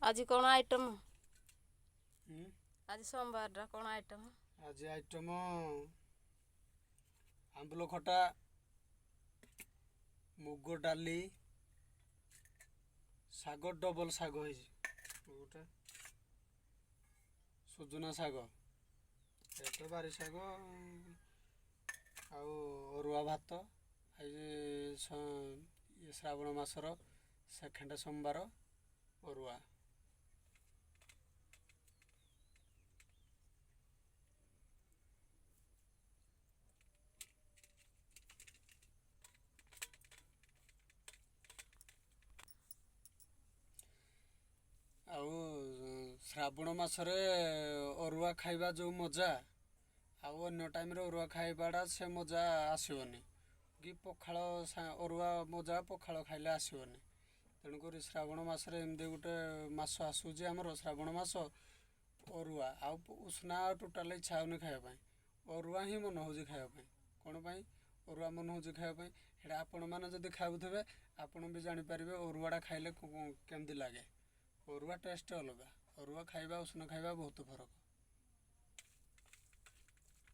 ଆଜି କ'ଣ ଆଇଟମ୍? ହୁଁ। ଆଜି ସୋମବାରଟା କ'ଣ ଆଇଟମ୍? ଆଜି ଆଇଟମ୍ ଆମ୍ବୁଲ ଖଟା, ମୁଗ ଡାଲି, ଶାଗ, ଡବଲ ଶାଗ ହେଇଛି ଗୋଟେ, ସୁଜୁନା ଶାଗ, ଏତ ବାରି ଶାଗ, ଆଉ ଅରୁଆ ଭାତ। ଆଜି ଇଏ ଶ୍ରାବଣ ମାସର ସେକେଣ୍ଡ ସୋମବାର, ଅରୁଆ। ଆଉ ଶ୍ରାବଣ ମାସରେ ଅରୁଆ ଖାଇବା ଯେଉଁ ମଜା, ଆଉ ଅନ୍ୟ ଟାଇମ୍ରେ ଅରୁଆ ଖାଇବାଟା ସେ ମଜା ଆସିବନି କି ପଖାଳ। ଅରୁଆ ମଜା ପଖାଳ ଖାଇଲେ ଆସିବନି। ତେଣୁକରି ଶ୍ରାବଣ ମାସରେ ଏମିତି ଗୋଟେ ମାସ ଆସୁଛି ଆମର ଶ୍ରାବଣ ମାସ, ଅରୁଆ ଆଉ ଉଷୁନା ଆଉ ଟୋଟାଲି ଇଚ୍ଛା ହେଉନି ଖାଇବା ପାଇଁ। ଅରୁଆ ହିଁ ମନ ହେଉଛି ଖାଇବା ପାଇଁ। କ'ଣ ପାଇଁ ଅରୁଆ ମନ ହେଉଛି ଖାଇବା ପାଇଁ, ସେଇଟା ଆପଣମାନେ ଯଦି ଖାଉଥିବେ, ଆପଣ ବି ଜାଣିପାରିବେ ଅରୁଆଟା ଖାଇଲେ କେମିତି ଲାଗେ। ଅରୁଆ ଟେଷ୍ଟ ଅଲଗା। ଅରୁଆ ଖାଇବା, ଉଷୁନା ଖାଇବା ବହୁତ ଫରକ।